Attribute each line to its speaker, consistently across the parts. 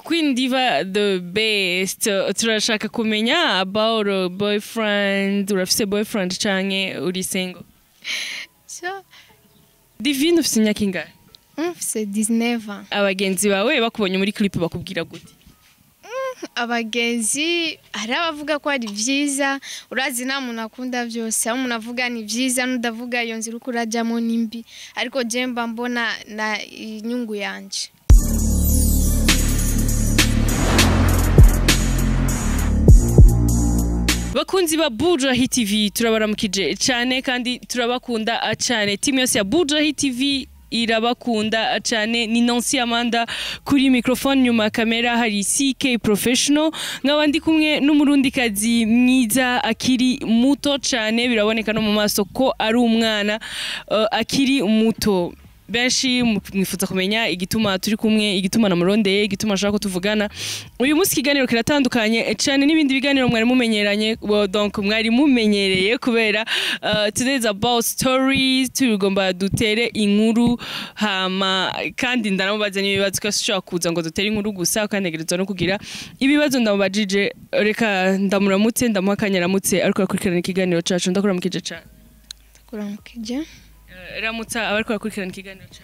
Speaker 1: Queen Diva the best, turashaka kumenya about a boyfriend. Urafise boyfriend canke uri single?
Speaker 2: So.
Speaker 1: Divine, ufise imyaka ingahe?
Speaker 2: Mfise 19 ans.
Speaker 1: Abagenzi bawe bakubonye muri clip bakubwira gute?
Speaker 2: Abagenzi, hari abavuga ko ari vyiza. Urazi nta muntu akunda vyose, aho umuntu avuga ni vyiza n'udavuga iyo nzira uko urajamo ni mbi, ariko je mba mbona na inyungu yanje.
Speaker 1: Bakunzi ba Buja Hit TV, turabaramukije cyane kandi turabakunda cyane. Team yose ya Buja Hit TV irabakunda cyane. Ni Nancy Amanda kuri microphone, nyuma ya kamera hari CK Professional. Nkaba ndi kumwe n'umurundikazi mwiza akiri muto cyane, biraboneka no mu maso ko ari umwana akiri muto. Benshi mwifuza kumenya igituma turi kumwe, igituma namurondeye, igituma ashaka ko tuvugana uyu munsi. Ikiganiro kiratandukanye cyane n'ibindi biganiro mwari mumenyeranye, well, donc mwari mumenyereye, kubera today is about stories. Tugomba dutere inkuru, hama kandi ndanamubaza n'ibibazo, ko ashobora kuza ngo dutere inkuru gusa, kandi ntegerezwa no kugira ibibazo ndamubajije. Reka ndamuramutse, ndamuha akanya aramutse ariko akurikirana ikiganiro cacu. Ndakuramukije cane.
Speaker 2: Kuramukije.
Speaker 1: Ramutsa abariko barakurikirana ikiganiro cacu.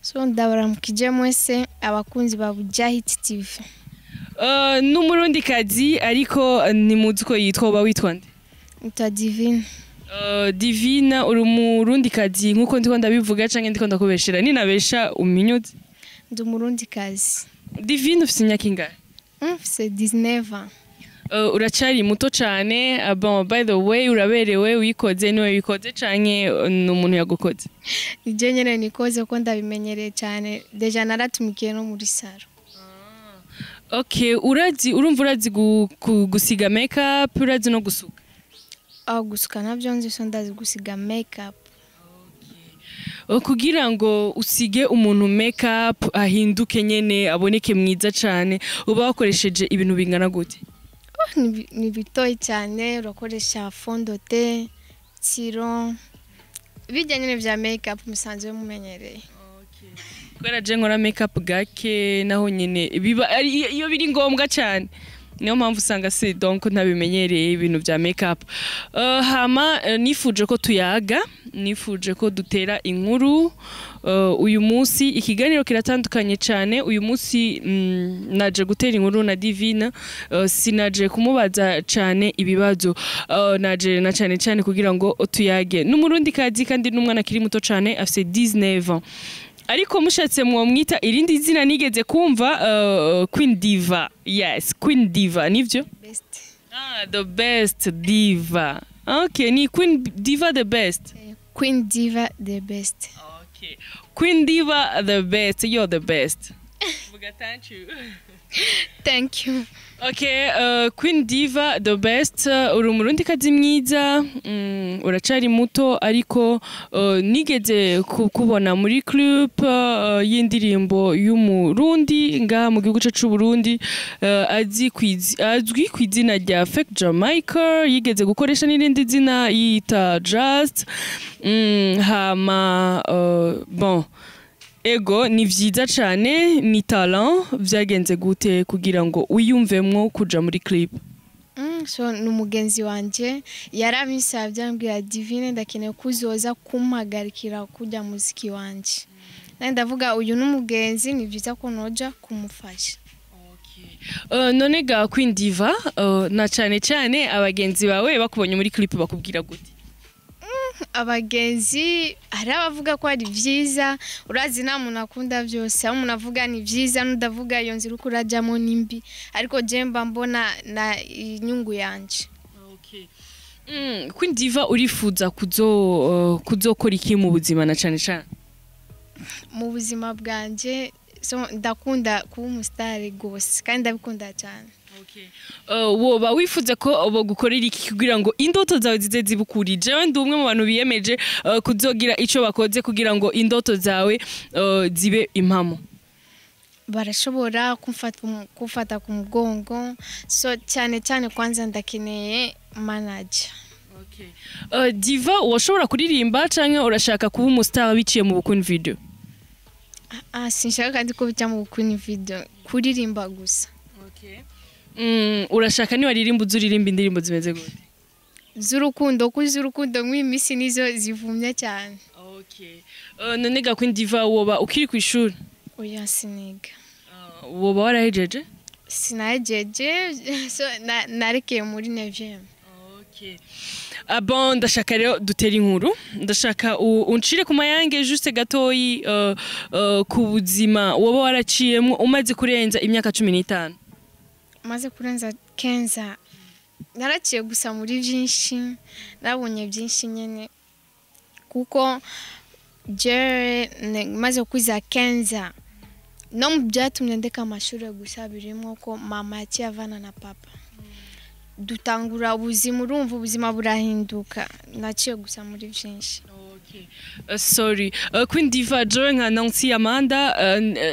Speaker 2: So, ndabaramukije mwese abakunzi ba Buja Hit TV.
Speaker 1: N'umurundikazi, ariko ntimuzi uko yitwa. Uba witwa nde?
Speaker 2: Nitwa Divine.
Speaker 1: Divine, uri umurundikazi nk'uko ndiko ndabivuga canke ndiko ndakubeshera? Ninabesha uminyuze.
Speaker 2: Ndi umurundikazi.
Speaker 1: Divine, ufise imyaka ingahe?
Speaker 2: Mfise 19 ans.
Speaker 1: Uracari muto cane. Bon, by the way, uraberewe. Wikoze, niwe wikoze canke ni umuntu yagukoze?
Speaker 2: Nije nyene nikoze, ko ndabimenyereye cyane, déjà naratumikiye no muri salon.
Speaker 1: Okay, urazi, urumva urazi gusiga makeup, urazi no gusuka?
Speaker 2: Aho gusuka nabyo nzi, so ndazi gusiga makeup.
Speaker 1: Kugira ngo usige umuntu makeup ahinduke nyene aboneke mwiza cane, uba wakoresheje ibintu bingana gute?
Speaker 2: Oh, ni bitoyi cyane. Urakoresha fond de teint, tiro, bijya nyine vya makeup musanzwe mumenyereye.
Speaker 1: Kubera je nkora makeup gake, naho nyene biba iyo biri ngombwa cyane, niyo mpamvu usanga se donc ntabimenyereye ibintu vya makeup. Hama nifuje ko tuyaga, nifuje ko dutera inkuru uyu munsi. Ikiganiro kiratandukanye cyane uyu munsi. Naje gutera inkuru na Divine, sinaje kumubaza cyane ibibazo, naje na cyane cyane kugira ngo tuyage. N'umurundi kazi kandi n'umwana akiri muto cyane, afise 19 ans, ariko mushatse mwomwita irindi zina nigeze kumva, Queen Diva. Yes, Queen Diva, nivyo?
Speaker 2: Best.
Speaker 1: Ah, the best diva. Okay, ni Queen Diva the best.
Speaker 2: Queen Diva the best.
Speaker 1: Okay, Queen Diva the best, you're the best. Vuga thank you.
Speaker 2: Thank you.
Speaker 1: Okay, Queen Diva the best, uri umurundikazi mwiza, uracari muto, ariko nigeze kubona muri clip y'indirimbo y'umurundi ngaha mu gihugu cacu c'Uburundi, azwi kw'izina rya Fake Jamaica, yigeze gukoresha n'irindi zina yita Just. Hama bon, ego, ni vyiza cane, ni talent. Vyagenze gute kugira ngo wiyumvemwo kuja muri clip?
Speaker 2: So ni umugenzi wanje yarabinsabye, ambwira: "Divine, ndakeneye ko uzoza kumpagarikira kujya muziki wanje." Nanjye ndavuga uyu ni umugenzi, ni byiza ko noja kumufasha.
Speaker 1: None ga Queen Diva, na cane cane abagenzi bawe bakubonye muri clip bakubwira gute?
Speaker 2: Abagenzi, hari abavuga ko ari byiza. Urazi nta muntu akunda byose, aho umuntu avuga ni byiza n'udavuga iyo nzira uko urajyamo ni mbi, ariko je mba mbona na inyungu yanje.
Speaker 1: Queen Diva, urifuza kuzokora iki mu buzima na cane cane?
Speaker 2: Mu buzima bwanje, so ndakunda kuba umusitari rwose, kandi ndabikunda cyane.
Speaker 1: Woba wifuza ko bogukorera iki kugira ngo indoto zawe zize zibukuri? Jewe ndi umwe mu bantu biyemeje kuzogira ico bakoze kugira ngo indoto zawe zibe impamo.
Speaker 2: Barashobora kumfata ku mugongo, so cyane cyane kwanza ndakeneye manager.
Speaker 1: Diva, washobora kuririmba canke urashaka kuba umustar biciye mu bukuni video?
Speaker 2: Ah, sinshaka kandi ko bijya mu Queen Video, kuririmba gusa.
Speaker 1: Okay. Urashaka niba ririmba uzuririmba indirimbo zimeze gute?
Speaker 2: Z'urukundo, ko iz'urukundo mw'iyi minsi nizo zivumye cyane.
Speaker 1: Okay. None ga Queen Diva, woba ukiri ku ishuri?
Speaker 2: Oya, siniga.
Speaker 1: Woba warahejeje?
Speaker 2: Sinahejeje, so narekeye muri neuvième.
Speaker 1: Okay. Ah bon, ndashaka rero dutera inkuru. Ndashaka uncire ku mayange juste gatoyi ku buzima woba waraciyemwo umaze kurenza imyaka 15.
Speaker 2: Maze kurenza 15, naraciye gusa muri byinshi, nabonye byinshi nyene, kuko je maze kwiza 15, no mu byatumye ndeka amashuri gusa birimo ko mama yaciye avana na papa, dutangura ubuzima. Urumva ubuzima burahinduka, naciye gusa muri byinshi.
Speaker 1: Okay. Sorry. Queen Diva, jewe nka Nancy Amanda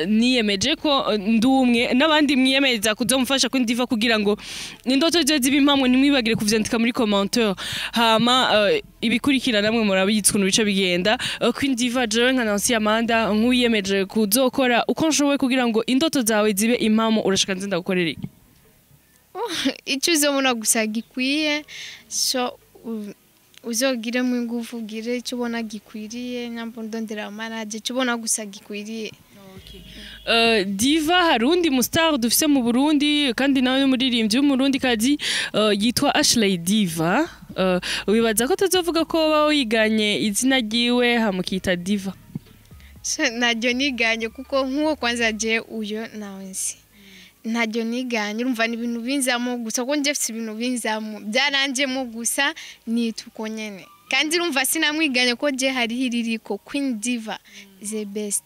Speaker 1: niyemeje ko ndumwe n'abandi mwiyemeza kuzomufasha Queen Diva kugira ngo indoto ze zibe impamwe. Ntimwibagire kuvyandika muri commentaire, hama ibikurikira namwe murabizi ukuntu bice bigenda. Queen Diva, jewe nka Nancy Amanda nk'uwiyemeje kuzokora uko nshoboye kugira ngo indoto zawe zibe impamo, urashaka nze ndagukorera iki?
Speaker 2: Icyo uzobona gusa gikwiye, so uzogiremo ingufu, ugire icyo ubona gikwiriye, nyambo ndondera manager, icyo ubona gusa gikwiriye.
Speaker 1: Diva, hari undi mu star dufise mu Burundi kandi nawe n'umuririmbyi w'Umurundi kazi yitwa Ashley Diva. Wibaza ko tuzovuga ko woba wiganye izina ryiwe hamukita Diva?
Speaker 2: So, ntaryo niganye, kuko nk'uwo kwanza je uyo nawe nzi, ntaryo niganye. Urumva ni ibintu binzamo gusa, ko njye mfite ibintu binzamo, byaranjemo gusa, nitwa uko nyene. Kandi urumva sinamwiganye, ko je hariho iririko Queen Diva the best.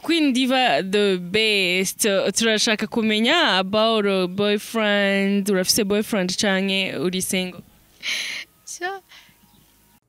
Speaker 1: Queen Diva the best. Turashaka kumenya about a boyfriend. Urafise boyfriend canke uri single?
Speaker 2: So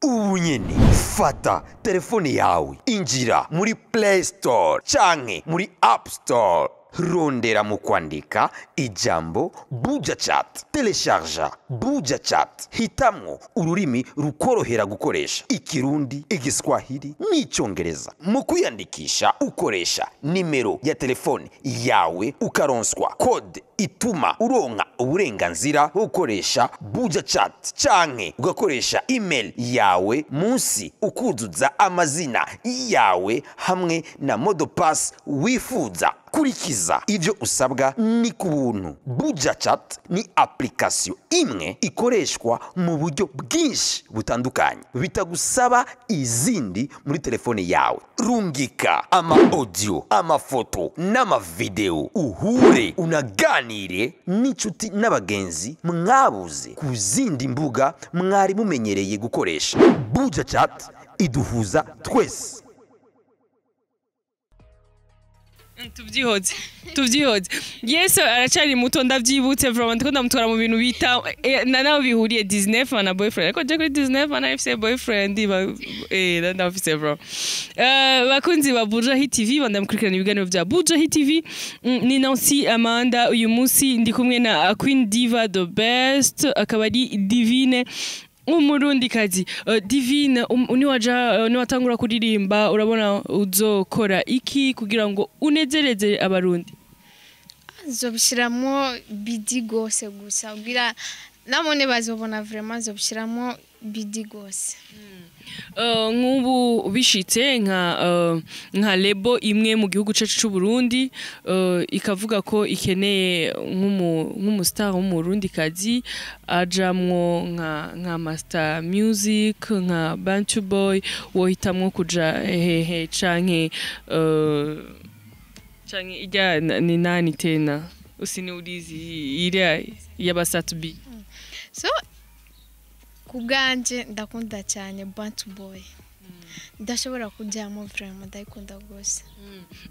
Speaker 3: Ubu nyene fata telefone yawe, injira muri Play Store canke muri App Store, rondera mu kwandika ijambo Buja Chat, télécharger Buja Chat, hitamwo ururimi rukorohera gukoresha, Ikirundi, Igiswahili n'Icyongereza. Mu kwiyandikisha ukoresha nimero ya telefone yawe, ukaronswa code ituma uronka uburenganzira bwo gukoresha Buja Chat, canke ugakoresha email yawe, munsi ukuzuza amazina yawe hamwe na mot de passe wifuza. Kurikiza ivyo usabwa, ni ku buntu. Buja Chat ni application imwe ikoreshwa mu buryo bwinshi butandukanye, bitagusaba izindi muri telefone yawe. Rungika ama audio, amafoto n'amavideo, uhure unaganire n'inshuti n'abagenzi mwabuze ku zindi mbuga mwari mumenyereye gukoresha. Buja Chat iduhuza twese.
Speaker 1: Tubyihoze, tubyihoze. Yesu aracari muto, ndavyibutse vraiment, ndiko ndamutwara mu bintu bita na nawe bihuriye 19 na boyfriend, ariko je kuri 19 na FC boyfriend ndafise bro. Bakunzi ba Buja Hit TV, bandamukurikirana ibiganiro vya Buja Hit TV. Ni Nancy Amanda. Uyu munsi ndi kumwe na Queen Diva the best, akaba ari Divine Umurundikazi. Divine, niwaja niwatangura kuririmba, urabona uzokora iki kugira ngo unezereze Abarundi?
Speaker 2: Nzobishyiramo bidi gose gusa kugira namone bazobona, vraiment nzobishyiramo bidi gose.
Speaker 1: Nk'ubu bishitse nka label imwe mu gihugu cacu c'u Burundi ikavuga ko ikeneye nk'umu star w'Umurundikazi ajamwo nka Master Music, nka Bantu Boy, wohitamwo kuja hehe, canke ijya ni nani tena, usiniulizi, iriya y'abasat B?
Speaker 2: So ku bwanje ndakunda cyane Bantu Boy, ndashobora kujyamo, vraiment ndayikunda rwose.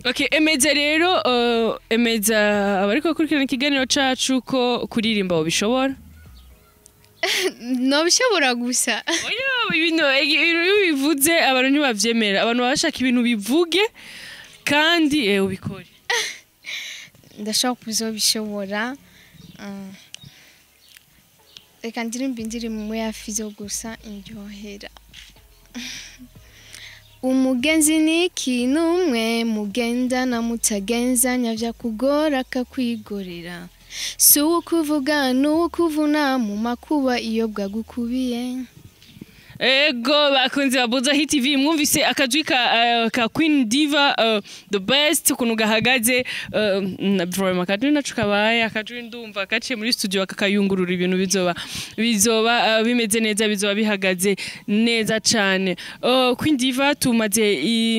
Speaker 1: Okay, emeza rero, emeza abariko bakurikirana ikiganiro cacu ko kuririmba wobishobora.
Speaker 2: Nobishobora gusa.
Speaker 1: Oya, ibintu iyo bivuze abantu ntibavyemera. Abantu baba bashaka ibintu bivuge kandi ubikore.
Speaker 2: Ndashobora kuzobishobora. Reka ndirimbe indirimbo imwe ya Fizo gusa indyohera. Umugenzi ni ikintu umwe mugendana, mutagenzanya vyakugora akakwigorera. Si uwukuvuga n'uwukuvuna mu makuba iyo bwagukubiye.
Speaker 1: Ego, bakunzi ba Buja Hit TV, mwumvise akajwi ka Queen Diva, the best, ukuntu gahagaze. Vraiment akajwi naco kabaye akajwi, ndumva gaciye muri studio kakayungurura ibintu, bizoba bimeze neza, bizoba bihagaze neza cane. Queen Diva, tumaze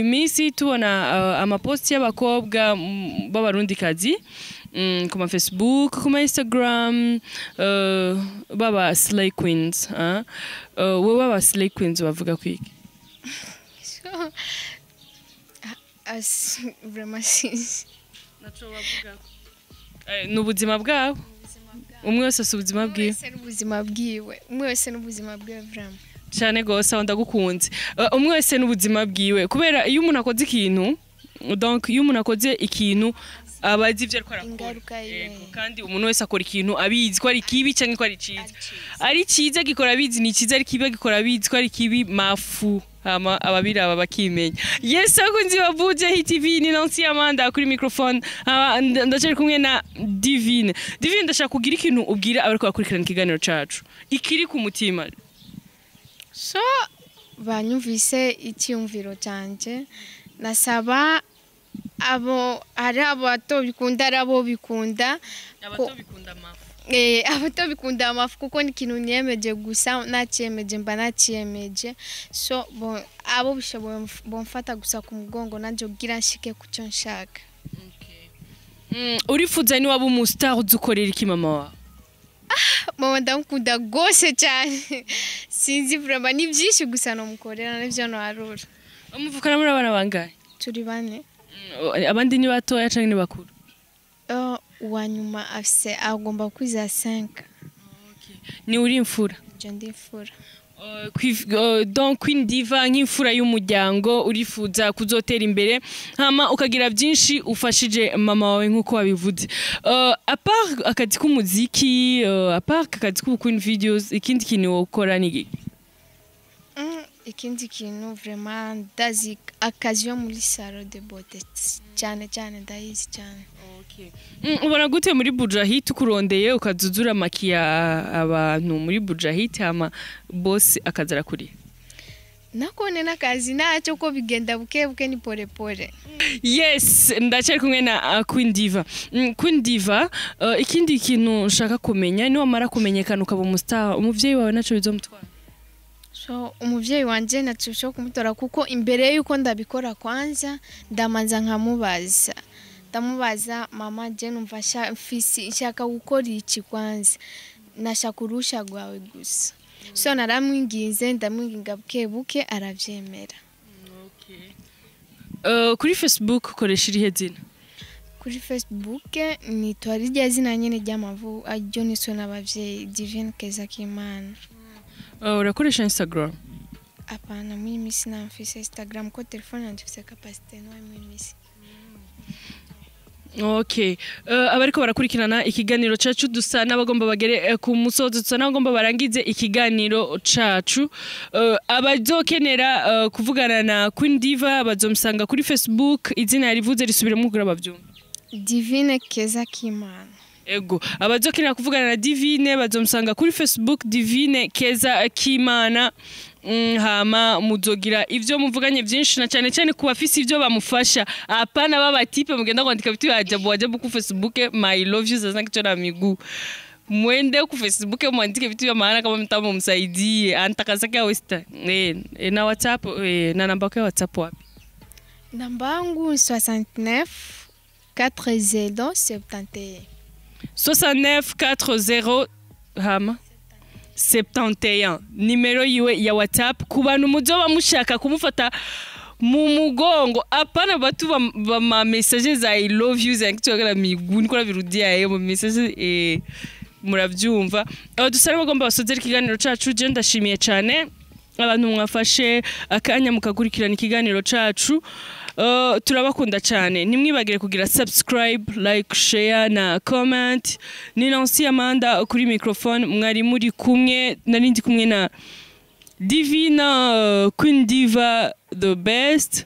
Speaker 1: iminsi tubona amaposti y'abakobwa b'abarundikazi ku ma Facebook, ku ma Instagram, baba slay queens. Wowe baba slay queens bavuga kwiki?
Speaker 2: Vraiment sinzi.
Speaker 1: Naco bavuga ni ubuzima bwabo, umwe wese afise ubuzima
Speaker 2: Umwe
Speaker 1: bwiwe.
Speaker 2: wese n'ubuzima bwiwe, umwe wese n'ubuzima bwiwe vraiment.
Speaker 1: Cyane gose, aho ndagukunze. Umwe wese n'ubuzima bwiwe, kubera iyo umuntu akoze ikintu, donc iyo umuntu akoze ikintu aba azi ivyo ariko arakora.
Speaker 2: Ingaruka yiwe.
Speaker 1: Yego, kandi umuntu wese akora ikintu abizi ko ari kibi canke ko ari ciza. Ari ciza gikora abizi ni ciza, ari kibi agikora abizi ko ari kibi, mafu hama ababiraba bakimenya. Yes, abakunzi ba Buja Hit TV, ni Nancy Amanda kuri microphone. Hama ndacari kumwe na Divine. Divine, ndashaka kugira ikintu ubwira abariko bakurikirana ikiganiro cacu ikiri ku mutima.
Speaker 2: So banyumvise icyumviro cyanjye, nasaba abo ari abato bikunda, ari abo bikunda.
Speaker 1: Abato bikunda amafu.
Speaker 2: Abato bikunda amafu, kuko ni ikintu niyemeje gusa, naciyemeje mba naciyemeje. So bon, abo bishoboye bomfata gusa ku mugongo nanjye ubwira nshike ku cyo nshaka.
Speaker 1: Urifuza ni waba umustar uzukorera iki mama wawe?
Speaker 2: Mama ndamukunda rwose cyane, sinzi vraiment, ni byinshi gusa nomukorera nibyo nwarura.
Speaker 1: Umuvukana muri abana bangahe?
Speaker 2: Turi bane.
Speaker 1: Abandi ni batoya canke ni bakuru?
Speaker 2: Uwa nyuma afise agomba kwiza 5.
Speaker 1: Ni uri imfura?
Speaker 2: Ibyo ndi imfura.
Speaker 1: Donc Queen Diva nk'imfura y'umuryango, urifuza kuzotera imbere hama ukagira byinshi ufashije mama wawe nk'uko wabivuze. À part akazi k'umuziki, à part akazi k'ubu Queen Videos, ikindi kintu wokora ni iki?
Speaker 2: Ikindi kintu vraiment ndazi akazi yo muri salon de beauté cyane cyane, ndayizi cyane.
Speaker 1: Ubona gute muri Bujahit ukurondeye ukazuzura makiya abantu muri Bujahit, hama boss akazara kuri?
Speaker 2: Nakone n'akazi ntacyo, ko bigenda buke buke, ni pole pole.
Speaker 1: Yes, ndacyari kumwe na Queen Diva. Queen Diva, ikindi kintu nshaka kumenya, ni wamara kumenyekana ukaba umustar, umuvyeyi wawe naco bizomutwara?
Speaker 2: So umuvyeyi wanje ntacyo kumutora, kuko imbere yuko ndabikora kwanza ndamanza nkamubaza, ndamubaza: "Mama, je numva mfise nshaka gukora iki, kwanza nashaka urusha rwawe gusa." So naramwinginze, ndamwinginga buke buke aravyemera.
Speaker 1: Kuri Facebook ukoresha irihe zina?
Speaker 2: Kuri Facebook nitwa rirya zina nyene ry'amavu aryo niswe n'abavyeyi, Divine Kezakimana.
Speaker 1: Urakoresha Instagram?
Speaker 2: Apana, muri iyi minsi ntamfise Instagram ko telefone yanjye ifise capacité ntoya muri iyi minsi.
Speaker 1: Okay. Abariko barakurikirana ikiganiro cacu, dusa n'abagomba bagere ku musozo, dusa n'abagomba barangize ikiganiro cacu. Abazokenera kuvugana na Queen Diva bazomusanga kuri Facebook, izina yarivuze, risubiremo kugira bavyumve.
Speaker 2: Divine Kezakimana.
Speaker 1: Ego, abazokenera kuvugana na Divine bazomusanga kuri Facebook, Divine Keza Kimana. Hama muzogira ivyo muvuganye vyinshi, na cyane cyane ku bafise ivyo bamufasha, apana baba type mugenda kwandika vitu vya ajabu ajabu ku Facebook, "My love you" sasa kichwa na miguu. Mwende ku Facebook mwandike vitu vya maana kama mtamo msaidie antakasaka westa. Na WhatsApp, na namba yako ya WhatsApp wapi?
Speaker 2: Namba yangu 69 40 71.
Speaker 1: 69 40 hama 71, nimero yiwe ya WhatsApp ku bantu muzoba mushaka kumufata mu mugongo, apana batu ba ma message za "I love you" za kitu na miguu, niko nabirudia mu message, muravyumva. Dusare bagomba basozera ikiganiro cacu. Je ndashimiye cyane abantu mwafashe akanya mukakurikirana ikiganiro cacu. Turabakunda cyane, ntimwibagire kugira subscribe, like, share na comment. Ni Nancy Amanda kuri microphone, mwari muri kumwe, nari ndi kumwe na Divina, Queen Diva the best.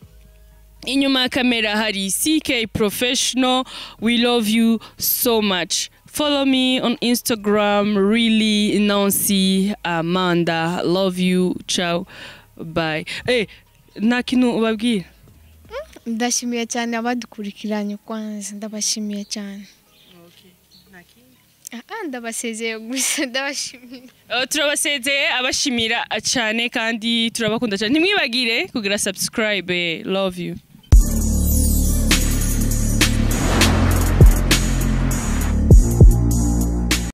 Speaker 1: Inyuma ya kamera hari CK Professional. We love you so much. Follow me on Instagram, really Nancy Amanda. Love you. Ciao, bye. Nta kintu ubabwira?
Speaker 2: Ndashimiye cyane abadukurikiranye, kwanza ndabashimiye cyane. Ah, ndabasezeye gusa, ndabashimiye.
Speaker 1: Turabasezeye, abashimira cyane kandi turabakunda cyane. Ntimwibagire kugira subscribe. Love you.